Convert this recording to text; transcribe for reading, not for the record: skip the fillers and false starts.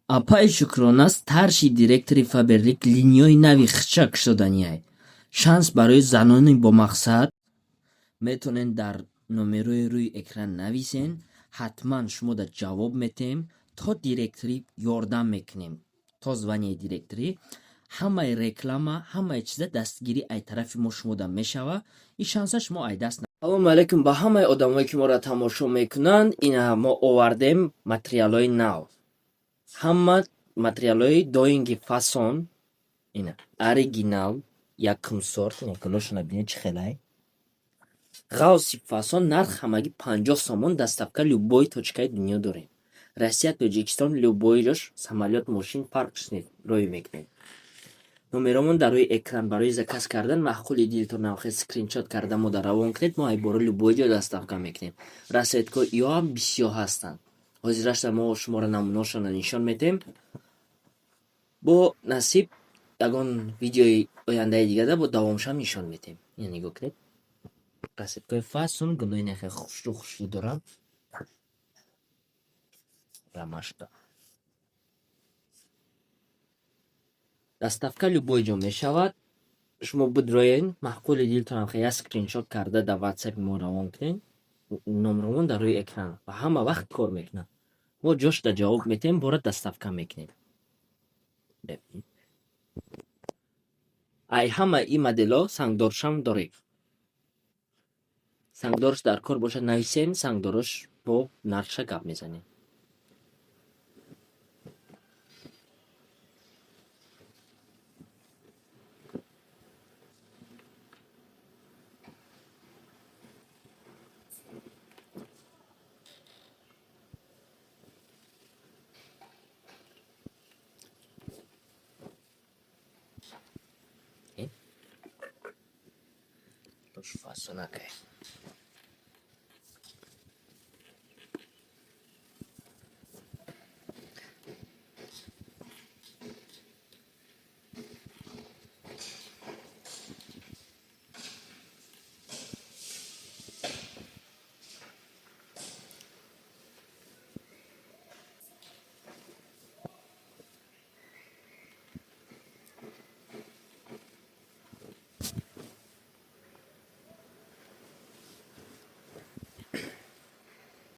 Апаи Шукрона старший директори Фаберлик линияи нави хича кушоданиай. Шанс барои занони бомақсад. Метавонед дар номерои рӯи экран нависен, ҳатман шумо да ҷавоб метем, то директорӣ ёрдам мекунем. То званияи директорӣ ҳамаи реклама, ҳамаи чиза дастгирӣ ай тарафи мо шумо да мешава. Ин шанса шумо ай даст. Салому алайкум ба ҳамаи одамое ки моро тамошо мекунанд. Ина мо овардем материалҳои нав. Ҳама материалҳои доинги фасон, ина оригинал, якум сорт, ина гулошона бинед чӣ хелай. Ғавси фасон, нарх ҳамагӣ 50 сомон, доставка любой точкаи дунё дорем. Россия, Тоҷикистон, любой ҷош самолёт, мошин фарқш нест, роҳӣ мекунем. Номеромон дар рӯи экран барои заказ кардан. Маъқули дилтон навхел скриншот карда мо дар равон кунед, мо айборо любой ҷо доставка мекунем. Расцветкаҳо иё ҳам бисёр ҳастанд. Ҳозирашта мо шуморо намунаошонро нишон медиҳем. Бо насиб ягон видеои ояндаи дигада бо давомшам нишон медиҳем. Ина нигоҳ кунед. Расцветкаҳои фасон, гулои нахел хушрӯ хушрӯ доранд. Ромашка. Доставка любой ҷо мешавад. Шумо бидроен, маъқули дилтонам хел як скриншот карда дар WhatsApp мо равон кунед. Номеромон дар рӯи экран ва ҳама вақт кор мекунад. Мо ҷошда ҷавоб медиҳем, бора доставка мекунем. Ай ҳама ин моделҳо сангдоршам дорем. Сангдорш дар кор бошад, нависем, сангдорош бо нархша гап мезанем. Фасонакай.